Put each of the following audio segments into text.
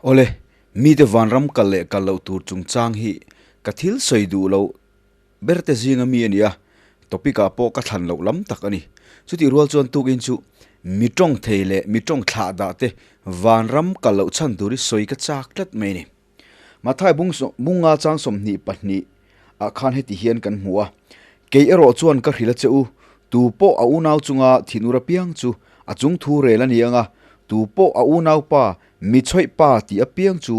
Awle, mite vanram kal leh kal loh tur chungchang hi ka thil sawi duh loh berte zinga mi a ni a, topic ah pawh ka thlan loh lam tak a ni. Chutih rual chuan tukin chu mi tawng thei leh mi tawng thlah dah te vanram kal loh chhan tur hi sawi ka chak tlat mai a ni. Mathai bung bunga chang 22 ah khan heti hian kan hmu a, Kei erawh chuan ka hrilh a che u, tu pawh a unau chunga thinur apiang chu a chung thu rel a ni ang a, tu pawh a unaupa mi chhawih pa tih apiang chu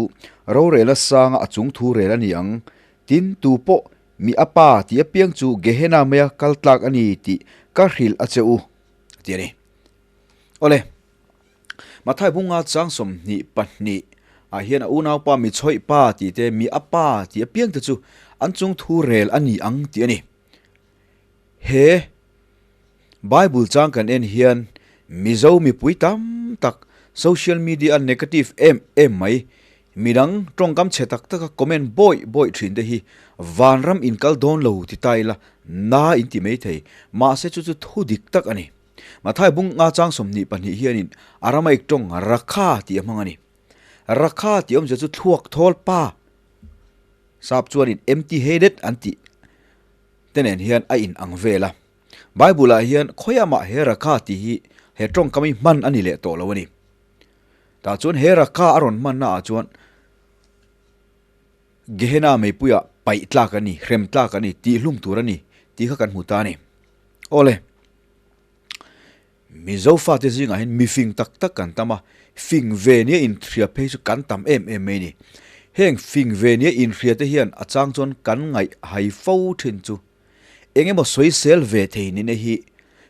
rorel a sanga a chung thu rel a ni ang. Tin, tu pawh mi a pa tih apiang chu Gehenna maia kal tlak a ni tih ka hrilh a che u, a ti a ni. Awle. Mathai bunga chang 22 ah hian a unaupa mi chhawih pa tih te, mi a pa tih apiang te chu an chung thu rel a ni ang tih a ni. He Bible chang kan en hian Mizo mipui tam tak social media a negative em em mai, midang tawngkam chhe tak taka comment bawih bawih thin te hi vanram inkal dawn lo ti ta ila na in ti mai thei, mahse chu chu thu dik tak a ni. Mathai bung nga chang 22 hianin Aramaic tawng Rakha tih a hmang a ni. Rakha tih awmzia chu thluak thawl pa sap chuanin empty headed an tih te nen hian a in ang vel a. Bible ah hian khawiamah he Rakha tih hi he tawngkam hi hman a ni leh tawh lo a ni. Tah chuan he Rakha a rawn hmanna ah chuan Gehenna meipuiah paih tlak a ni, hrem tlak a ni, tihhlum tur a ni tih kha kan hmu ta a ni. Awle. Mizo fate zingah hian mifing tak tak kan tam a, fing ve nia inhria phei chu kan tam em em mai a ni. Heng fing ve nia inhria te hian a chang chuan kan ngaih hai fo thin chu eng emaw sawisel ve thei nine hi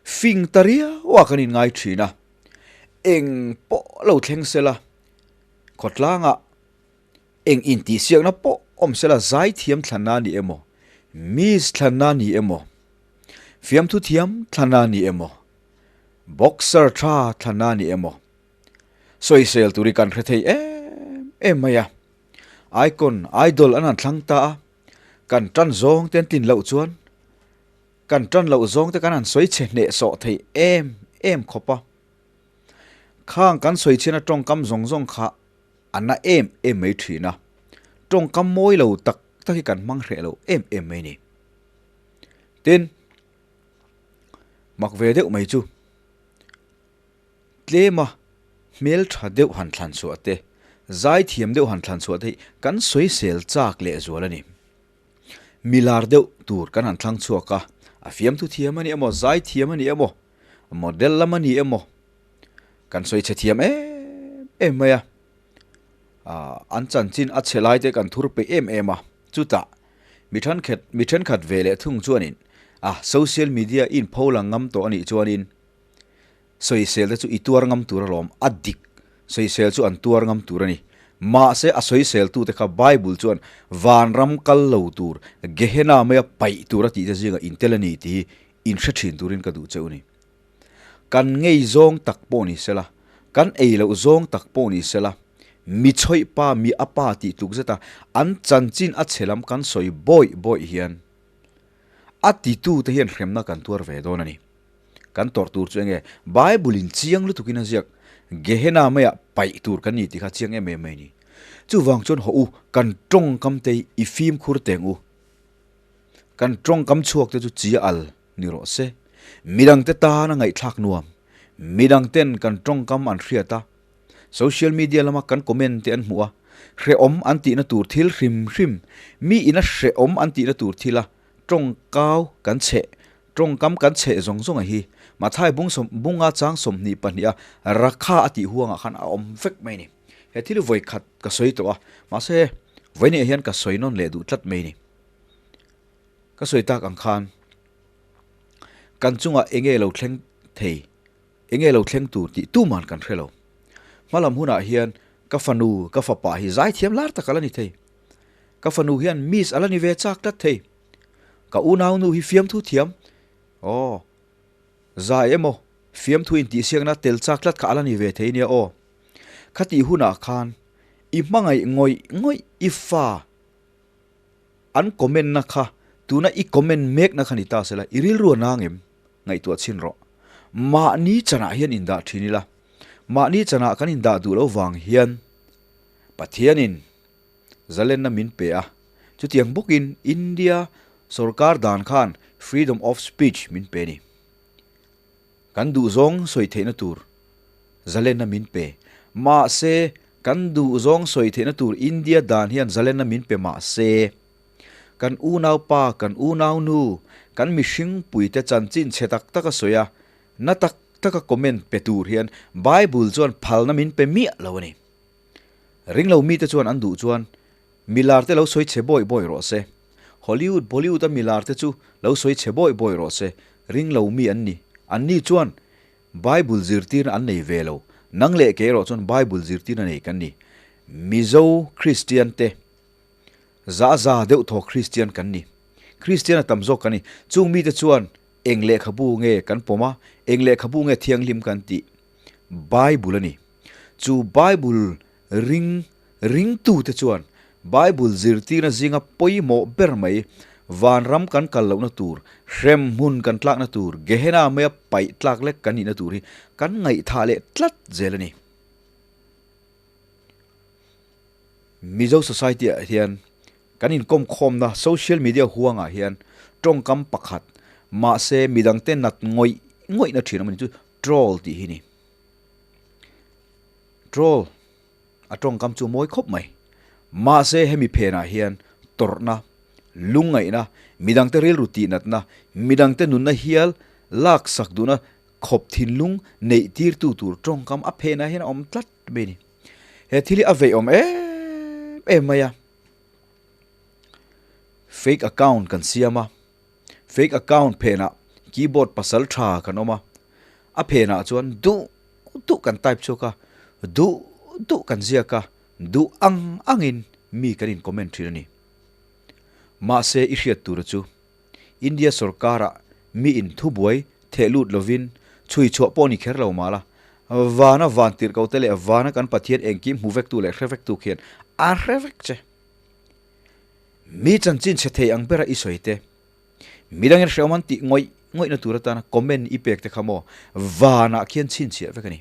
fing ta riau a kan inngai thin a, eng pawh lo thleng sela khawtlangah Eng intihsiakna pawh awm sela zaithiam thlanna ni emaw, miss thlanna ni emaw, fiamthu thiam thlanna ni emaw, boxer tha thlanna ni emaw, sawisel tur hi kan hre thei em em mai a. Icon, idol an han thlang ta a, kan tan zawng te an tlin loh chuan kan tan loh zawng te kan han sawi chhe hnehsawh thei em em khawp a. Khang kan sawi chhiana tawngkam zawng zawng kha a na em em mai thin a, tawngkam mawi lo tak tak hi kan hmang hreh lo em em mai ni. Tin, mak ve deuh mai chu tlema hmel tha deuh han thlan chhuah te, zai thiam deuh han thlan chhuah te hi kan sawisel chak leh zual a ni. Milar deuh tur kan han thlang chhuak a, a fiamthu thiam a ni emaw, zai thiam a ni emaw, model lam a ni emaw, kan sawi chhe thiam em em mai a, an chanchin a chhe lai te kan thur peih em em a, chutah mi thenkhat mi thenkhat ve leh thung chuanin a social media in pho lang ngam tawh a nih chuanin sawisel te chu i tuar ngam tur alawm a dik sawisel chu an tuar ngam tur a ni mahse a sawisel tu te kha bible chuan vanram kal lo tur Gehenna maia paih tur a tih te zingah intel a ni tih hi inhre thin turin ka duh cheu a ni. Kan ngei zawng tak pawh ni sela, kan ei loh zawng tak pawh ni sela, mi chhawih pa, mi a pa tih tluk zeta an chanchin a chhe lam kan sawi bawih bawih hian a titute hian hremna kan tuar ve dawn a ni. Kan tawrh tur chu enge? Bible in chiang lutukin a ziak, Gehenna maiah paih tur kan ni tih kha chiang em em mai a ni. Chuvang chuan hawh u, kan tawngkam te hi i fimkhur teng u. Kan tawngkam chhuak te chu chi a al. Ni rawh se. Midangte tana ngaihthlak nuam. Midangten kan tawngkam an hriat a, social media lama kan comment te an hmuh a, hrehawm an tihna tur thil hrim hrim, mi ina hrehawm an tihna tur thila tawngkau kan chheh, tawngkam kan chheh zawng zawng a hi Mathai bung sawm bunga chang 22 a Rakha a tih huangah khan a awm vek mai a ni. He thil vawi khat ka sawi tawh a, mahse vawiin ah hian ka sawi nawn leh duh tlat mai a ni. Ka sawi tak ang khan kan chungah enge lo thleng thei, enge lo thleng tur tih tuman kan hre lo. Hmalam hunah hian ka fanu, ka fapa hi zaithiam lar tak a la ni thei. Ka fanu hian miss a la ni ve chak tlat thei. Ka unau nu hi fiamthu thiam, aw, zai emaw fiamthu intihsiakna tel chak tlat kha a la ni ve thei nia aw. Khatih hunah khan i hmangaih ngawih ngawih i fa An comment na kha tuna i comment mek na kha ni ta sela i rilru a nang em? Ngaihtuah chhin rawh. Mahni chanah hian indah thin ila. Mahni chanah kan indah duh lo vang hian. Pathianin zalenna min pe a, chutiang bawkin India sorkar dan khan freedom of speech min pe a ni. Kan duhzawng sawi theihna tur zalenna min pe. Mahse, kan duhzawng sawi theihna tur India dan hian zalenna min pe mahse, kan unaupa, kan unaunu, kan mihringpuite chanchin chhe tak taka sawi a, na tak taka comment pe tur hian Bible chuan phalna min pe miah lo a ni. Ringlo mite chuan an duh chuan milar te lo sawi chhe bawi bawi rawh se. Hollywood, Bollywood a milar te chu lo sawi chhe bawi bawi rawh se. Ringlo mi an ni. Anni chuan Bible zirtirna an nei ve lo. Nang leh kei erawh chuan Bible zirtirna nei kan ni. Mizo Kristian te za za deuh thaw Kristian kan ni. Kristian a tam zawk kan ni. Chung mite chuan eng lehkhabu nge kan pawm a, eng lehkhabu nge thianghlim kan tih? Bible a ni. Chu Bible ring ringtute chuan Bible zirtirna zinga pawimawh ber mai, vanram kan kal lohna tur, hremhmun kan tlakna tur, Gehenna maia paih tlak lek kan nihna tur hi kan ngaihthah leh tlat zel a ni. Mizo society-ah hian kan inkawmkhawmna social media huangah hian tawngkam pakhat, mahse midangte nat ngawih ngawihna thin awm a ni chu troll tih hi a ni. Troll a tawngkam chu mawi khawp mai. Mahse hemi phenah hian tawrhna, lungngaihna, midangte rilru tihnatna, midangte nunna hial laksak duhna khawp thinlung neih tirtu tur tawngkam a phenah hian a awm tlat mai a ni. He thil hi a veiawm em em mai a. Fake account kan siam a, fake account phenah keyboard pasal tha kan awm a, a phenah chuan duh duh kan type chhuak a, duh duh kan ziak a, duh ang angin mi kan in comment thin a ni. Mahse i hriat tura chu India sorkara mi in thubuai theh lut lovin chhui chhuah pawh ni kher lo mah la, vana van tirhko te leh vana kan Pathian engkim hmu vektu leh hre vektu khian a hre vek che. Mi chanchin chhe thei ang bera i sawi te, midangin hrehawm an tih ngawih ngawihna tur atana comment i pek te kha maw vanah khian chhinchhiah vek a ni.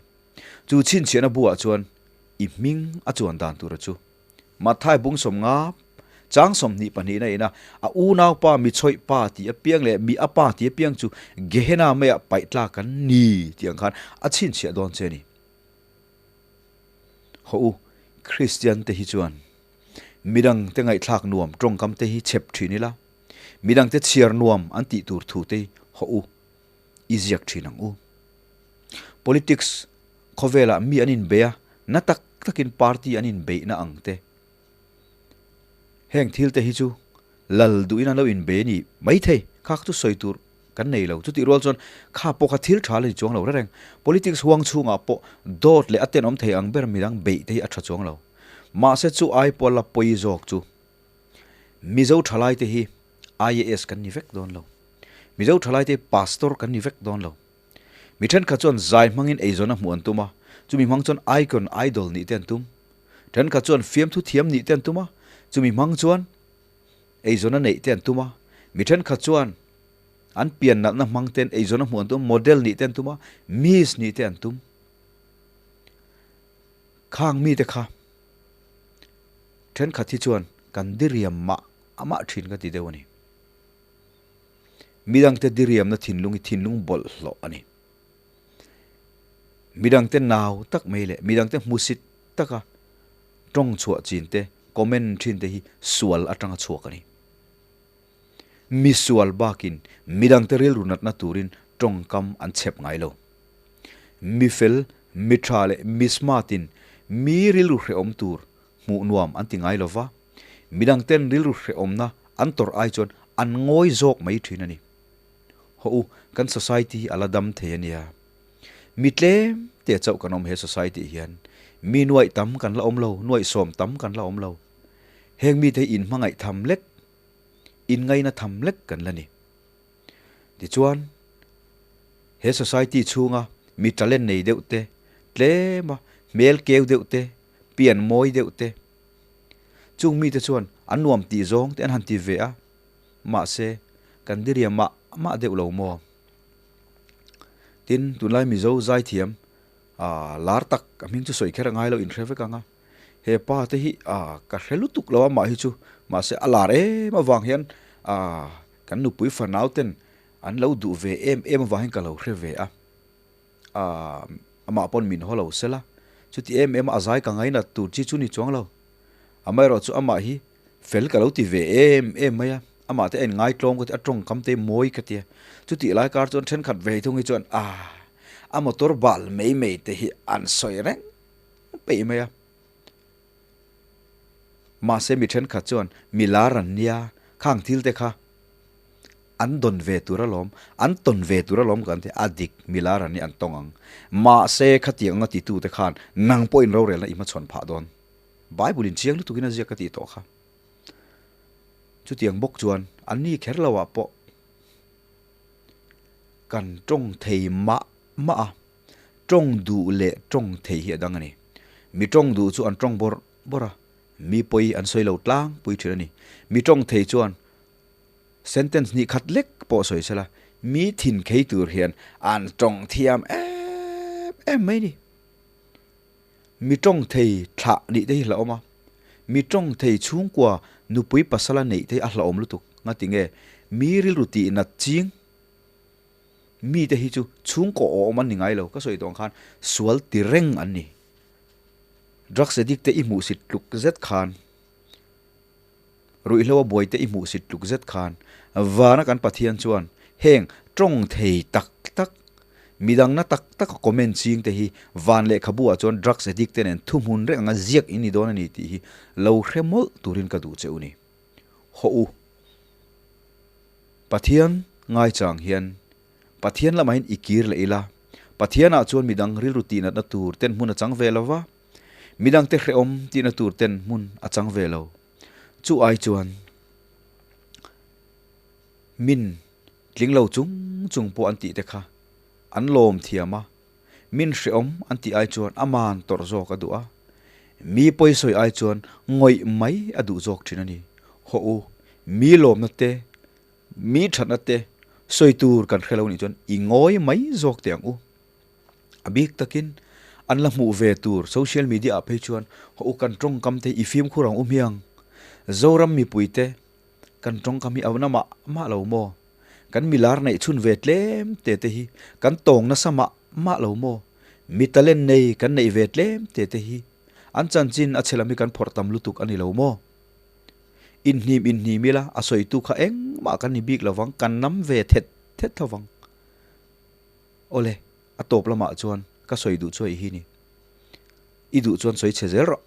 Chu chhinchhiahna buah chuan i hming a chuan dan tura chu Matthai bung sawmnga chang 22 na ina a unaupa mi chhawih pa tih apiang leh mi a pa tih apiang chu Gehenna maiah paih tlak an ni tih ang khan a chhinchhiah dawn che a ni. Haw u, Kristian te hi chuan midang te ngaihthlak nuam tawngkam te hi chhep thin ila, midang te chhiar nuam an tih tur thu te hi haw u, i ziak thin ang u. Politics khawvelah mi an inbei a, na tak takin party an inbeihna ang te. Heng thil te hi chu lal duhin an lo inbei a ni maithei, kha kha chu sawi tur kan nei lo. Chutih rual chuan kha pawh kha thil tha la ni chuang lo reng. Politics huang chhungah pawh dawt leh a tenawm thei ang ber midang beih te hi a tha chuang lo. Mahse chu ai pawh la pawi zawk chu Mizo thalai te hi IAS kan ni vek dawn lo. Mizo thalai te hi Pastor kan ni vek dawn lo. Mi thenkhat chuan zai hmangin eizawn a hmuh an tum a, chumi hmang chuan icon, idol nih te an tum. Thenkhat chuan fiamthu thiam nih te an tum a, chumi hmang chuan eizawn a neih te an tum a. Mi thenkhat chuan an pian nalhna hmang ten eizawn a hmuh an tum, model nih te an tum a, miss nih te an tum. Khang mite kha thenkhat hi chuan kan diriam mah mah thin ka ti deuh a ni. Midangte diriamna thinlung hi thinlung bawlhhlawh a ni. Midangte nau tak mai leh midangte hmusit taka tawng chhuah chin te, comment thin te hi sual atanga chhuak a ni. Mi sual bakin midangte rilru natna turin tawngkam an chhep ngai lo. Mi fel, mi tha leh mi smart in mi rilru hrehawm tur hmuh nuam an ti ngai lo va, midangten rilru hrehawmna an tawrh ai chuan an ngawi zawk mai thin a ni. Haw u, kan society hi a la dam thei a nia. Mi tlem te chauh kan awm he society hian. Mi nuaih tam kan la awm lo, nuaih sawm tam kan la awm lo. Heng mite hi inhmangaih tham lek, inngaina tham lek kan la ni. Tichuan, he society chhunga mi talent nei deuh te, tlema hmel keu deuh te, pian mawi deuh te, chung mite chuan an nuam tih zawng te an han ti ve a, mahse, kan diriam mah mah deuh lo maw? Tin, tunlai Mizo zaithiam lar tak a hming chu sawi kher a ngai lo, inhre vek ang a. He pa te hi ah ka hre lutuk lo a mah hi chu mahse a lar em avang hian ah kan nupui fanau ten an lo duh ve em em avang hian ka lo hre ve a. Ah amah pawn min haw lo sela chuti em em a a zai ka ngainat tur chi chu ni chuang lo. Amaherawh chu amah hi fel ka lo ti ve em em mai a, amah te a inngai tlawm ka ti a, tawngkam te mawi ka ti a. Chutih lai kar chuan thenkhat ve thung hi chuan ah a motor bal mai mai te hi an sawi reng peih mai a. Mahse mi thenkhat chuan mi lar an nia, khang thil te kha an dawn ve tur alawm, an tawn ve tur alawm kan ti a, dik mi lar an nia an tawng ang. Mahse khatiang anga titute khan nang pawhin rorelna i hmachhawn phah dawn. Bible in chiang lutukin a ziak ka tih tawh kha. Chutiang bawk chuan an ni kher lo ah pawh kan tawng thei mah mah a, tawng duh leh tawng thei hi a dang a ni. Mi tawng duh chu an tawng bawrh bawrh a, mi pawi an sawi lo tlangpui thin a ni. Mi tawng thei chuan sentence hnih khat lek pawh sawi sela, mi thin khei tur hian an tawng thiam em em mai a ni. Mi tawng thei thlah nih te hi hlauhawm a, mi tawng thei chhungkua nupui pasala neih te hi a hlauhawm lutuk. Ngati nge? Mi rilru tih nat ching mi te hi chu chhungkaw awm an ni ngai lo. Ka sawi tawh ang khan sual ti reng an ni. Drugs addict te i hmuhsit tluk zet khan, ruihhlo a buai te i hmuhsit tluk zet khan vana kan Pathian chuan heng tawng thei tak tak, midangna tak taka comment ching te hi van lehkhabu ah chuan drugs addict te nen thuhmun reng anga ziak in ni dawn a ni tih hi lo hre mawlh turin ka duh che u ni. Hawh u. Pathian ngaichang hian Pathian lamah hian i kir leh ila, Pathian ah chuan midang rilru tihnatna tur ten hmun a chang ve lo va, Midangte hrehawm tihna tur ten hmun a chang ve lo. Chu ai chuan min tling lo chung chung pawh an tih te kha an lawm thiam a, min hrehawm an tih ai chuan a man tawrh zawk a duh a, mi pawisawi ai chuan ngawih mai a duh zawk thin a ni. Hawh u, mi lawmna te, mi thatna te sawi tur kan hre lo nih chuan i ngawi mai zawk teh ang u. A bik takin an la hmuh ve tur social media ah phei chuan haw u kan tawngkam te hi i fimkhur ang u hmiang. Zoram mipui te kan tawngkam hi a na mah mah lo maw? Kan milar neih chhun ve tlem te te hi kan tawng nasa mah mah lo maw? Mi talent nei kan neih ve tlem te te hi an chanchin a chhe lam hi kan phawrh tam lutuk a ni lo maw? Inhnim inhnim ila a sawitu kha engmah kan ni bik lovang kan nam ve thet thet lovang. Awle, a tawp lamah chuan ka sawi duh chu hei hi ni. I duh chuan sawi chhe zel rawh.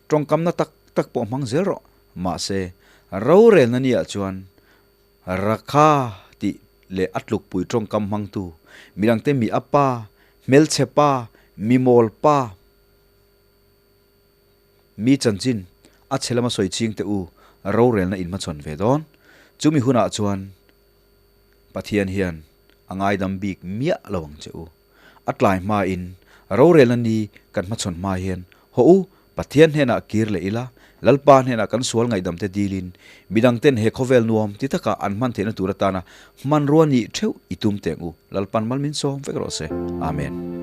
Tawngkamna tak tak pawh hmang zel rawh. Mahse, rorelna niah chuan Rakha tih leh a tlukpui tawngkam hmangtu, midangte mi a pa, hmelchhe pa, mi mawl pa, mi chanchin a chhe lama sawi ching te u rorelna inhmachhawn ve dawn. Chumi hunah chuan Pathian hian a ngaidam bik miah lo ang che u. A tlai hmain, rorelna ni kan hmachhawn hma hian, Hawh u, Pathian hnenah kir leh ila, Lalpa hnenah kan sual ngaihdamte dilin, midangten he khawvel nuam ti taka an hman theihna tur atana hmanrua nih theuh i tum teng u. Lalpan mal min sawm vek rawh se. Amen.